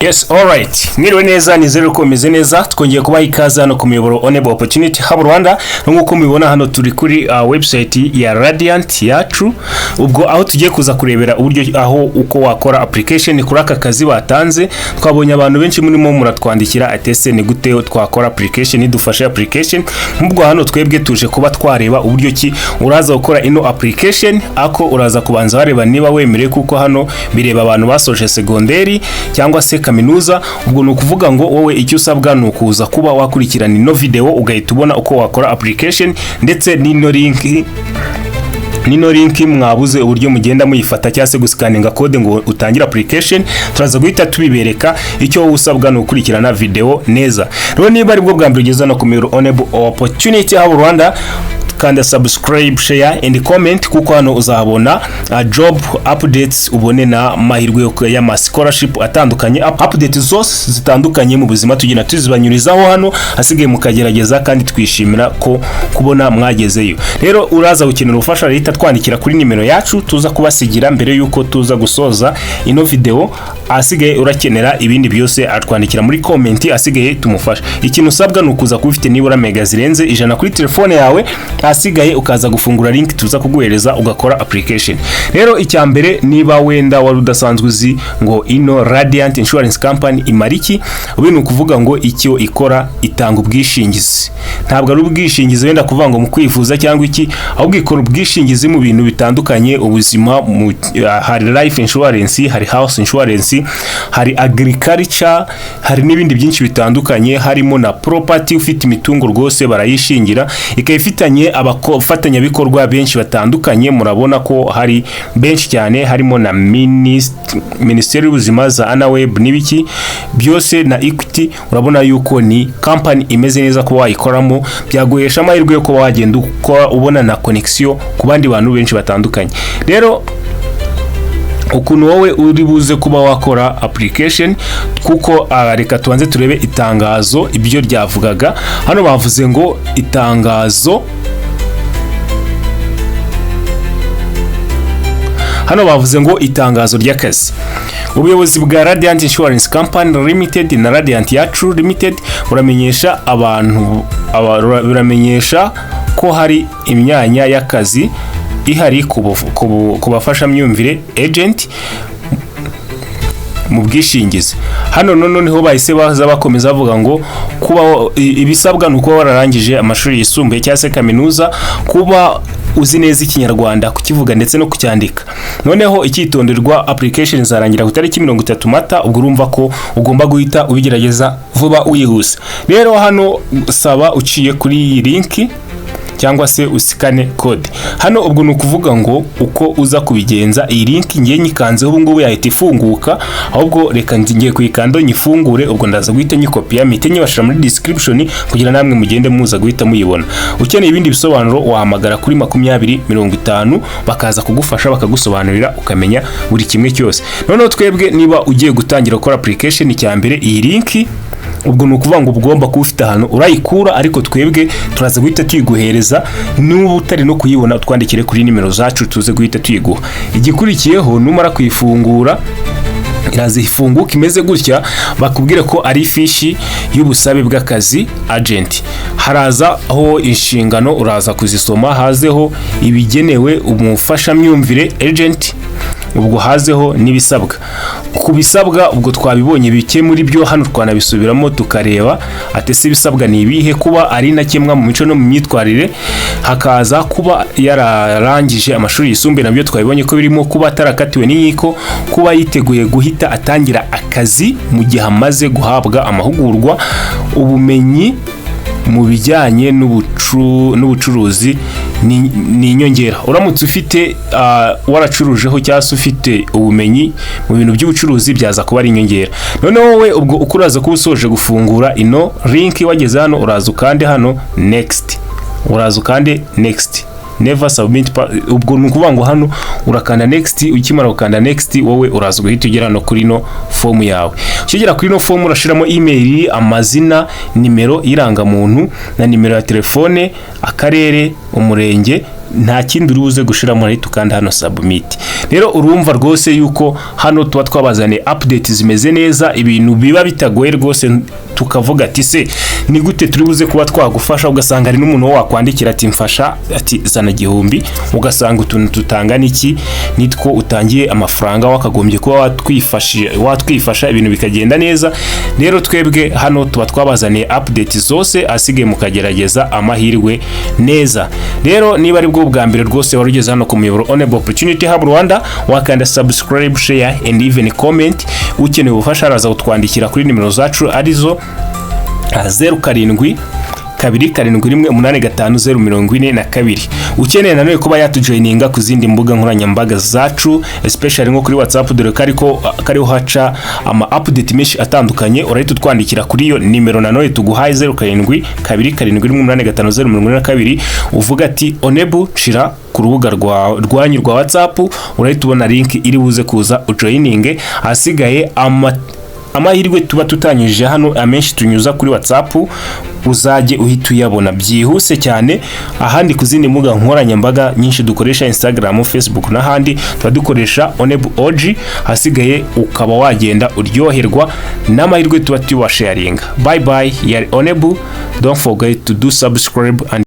Yes, alright. Mwiriwe neza, nizere ko meze neza. Twongeye kubaha ikaze hano ku muyoboro Onebo Opportunity Hub Rwanda. Nk'uko mubibona hano turi kuri website ya Radiant yacu. Ubwo aho tugiye kuza kurebera uburyo aho uko wakora application kuri aka kazi batanze. Twabonye abantu benshi murimo muratwandikira ati: "Ese ni gute twakora application? Dufashe application." Nk'ubwo hano twebwe tuje kuba twareba uburyo ki uraza gukora ino application, ako uraza kubanza wareba niba wemerewe, kuko hano bireba abantu basoje segonderi cyangwa se kaminuza. Ubwo ni ukuvuga ngo wowe icyo usabwa ni ukuza kuba wakurikirana ino video, ugahita ubona uko wakora application, ndetse n'ino link mwabuze uburyo mugenda muyifata cyangwa se gusikaninga code ngo utangire application, turaza guhita tubibereka. Icyo wowe usabwa ni ukurikirana video neza. Rero niba aribwo bwa mbere ugeze hano ku muyoboro Onebo Opportunity Hub Rwanda, kanda subscribe, share and comment, kuko hano uzahabona job updates, ubone na mahirwe y'ama scholarship atandukanye, updates zose zitandukanye mu buzima tugenda tuzibanyurizaho hano. Hasigaye mukagerageza, kandi twishimira ko kubona mwagezeyo. Rero uraza gukenera ubufasha, leta twandikira kuri nimero yacu tuza kubasigira mbere yuko tuza gusoza ino video. Asigaye urakenera ibindi byose atwandikira muri comment, asigaye tumufasha. Ikintu usabwa ni ukuza kuba ufite nibura mega zirenze 100 kuri telefone yawe, asigaye ukaza gufungura link tuza kuguhereza, ugakora application. Rero icya mbere, niba wenda wari udasanzwe uzi ngo ino Radiant Insurance Company imara iki, ubu ni ukuvuga ngo icyo ikora, itanga ubwishingizi. Ntabwo ari ubwishingizi wenda kuvuga ngo mu kwivuza cyangwa iki, ahubwo ikora ubwishingizi mu bintu bitandukanye, ubuzima hari life insurance, hari house insurance, hari agriculture, hari n'ibindi byinshi bitandukanye, harimo na property. Ufite imitungo rwose barayishingira. Ikaba ifitanye abafatanyabikorwa benshi batandukanye, murabona ko hari benshi cyane, harimo na Minisiteri y'Ubuzima, za anaweb n'ibiki byose na Equity. Urabona yuko ni company imeze neza, kuba wayikoramo byaguhesha amahirwe yo kuba wagenda ukora, ubona na connection ku bandi bantu benshi batandukanye. Rero ukuntu wowe uri buze kuba wakora application, kuko reka tubanze turebe itangazo ibyo ryavugaga. Hano bavuze ngo itangazo, hano bavuze ngo itangazo ry'akazi. Ubuyobozi bwa Radiant Insurance Company Limited na Radiant Yacu Limited buramenyesha abantu buramenyesha ko hari imyanya y'akazi ihari ku bafashamyumvire, agent, mu bwishingizi. Hano noneho bahise baza bakomeza bavuga ngo kuba ibisabwa ni ukuba wararangije amashuri yisumbuye cyangwa se kaminuza, kuba uzi neza Ikinyarwanda, kukivuga ndetse no kucyandika. Noneho icyitonderwa, application zarangira ku itariki 30 Mata. Ubwo urumva ko ugomba guhita ubigerageza vuba wihuse. Rero hano saba uciye kuri iyi link cyangwa se usikane code hano. Ubwo ni ukuvuga ngo uko uza kubigenza, iyi link ngiye nyikanzeho ubu ngubu yahita ifunguka. Ahubwo reka ngiye kuyikanda nyifungure, ubwo ndaza guhita nyikopiya, mpite nyibashira muri description kugira namwe mugende muza guhita muyibona. Ukeneye ibindi bisobanuro wahamagara kuri 2050, bakaza kugufasha, bakagusobanurira, ukamenya buri kimwe cyose. Noneho twebwe, niba ugiye gutangira gukora application, icya mbere iyi link, ubwo ni ukuvuga ngo ugomba kuba ufite ahantu urayikura, ariko twebwe turaza guhita tuyiguhereza. N'uba utari no kuyibona, twandikire kuri nimero zacu tuze guhita tuyiguha. Igikurikiyeho, numara kuyifungura, iraza ifunguka imeze gutya, bakubwire ko ari ifishi y'ubusabe bw'akazi agent. Haraza aho inshingano, uraza kuzisoma, hazeho ibigenewe umufashamyumvire, agent, ubwo hazeho n'ibisabwa. Ku bisabwa, ubwo twabibonye bike muri byo hano, twanabisubiramo tukareba ati: "Ese ibisabwa ni ibihe?" Kuba ari intakemwa mu mico no mu myitwarire, hakaza kuba yararangije amashuri yisumbuye, nabyo twabibonye ko birimo, kuba atarakatiwe n'inkiko, kuba yiteguye guhita atangira akazi mu gihe amaze guhabwa amahugurwa, ubumenyi mu bijyanye n'ubucuruzi ni inyongera. Uramutse ufite waracurujeho cyangwa se ufite ubumenyi mu bintu by'ubucuruzi, byaza kuba ari inyongera. Noneho wowe ubwo uko uraza kuba usoje gufungura ino link, wageze hano, uraza ukande hano next, uraza ukande next, never submit. Ubwo ni ukuvuga ngo hano urakanda next. Ukimara gukanda next, wowe uraza guhita ugera hano kuri ino fomu yawe. Ukigera kuri ino fomu, urashiramo email, amazina, nimero y'irangamuntu na nimero ya telefone, akarere, umurenge. Nta kindi uri buze gushiramo, urahita ukanda hano submit. Rero urumva rwose yuko hano tuba twabazaniye update zimeze neza, ibintu biba bitagoye rwose. Tukavuga ati: "Se ni gute turi buze kuba twagufasha?" Ugasanga hari n'umuntu wo wakwandikira ati: "Mfasha," ati: "Zana 1000." Ugasanga utuntu tutangana iki nitwo utangiye amafaranga wakagombye kuba watwifasha, ibintu bikagenda neza. Rero twebwe hano tuba twabazaniye update zose, asigaye mukagerageza amahirwe neza. Rero niba ari bwo bwa mbere rwose wari ugeze hano ku muyoboro Onebo Opportunity Hub Rwanda, wakanda subscribe, share and even comment. Ukeneye ubufasha araza kutwandikira kuri nimero zacu, arizo 0727185042. Ukeneye nanone kuba yatujoininga ku zindi mbuga nkoranyambaga zacu, especially nko kuri WhatsApp, dore ko ariko kariho haca ama update menshi atandukanye, urahita utwandikira kuri iyo nimero nanone tuguhaye, 0727185042, uvuga ati: "Onebu nshira ku rubuga rwanyu rwa WhatsApp." Urahita ubona link iri buze kuza ujoininge. Ahasigaye amahirwe tuba tutanyujije hano, amenshi tunyuza kuri WhatsApp, uzajye uhita uyabona byihuse cyane. Ahandi ku zindi mbuga nkoranyambaga nyinshi dukoresha, Instagram, Facebook n'ahandi, tuba dukoresha Onebu OG. Hasigaye ukaba wagenda uryoherwa n'amahirwe tuba tubasharinga. Bye bye, yari Onebu. Don't forget to do subscribe and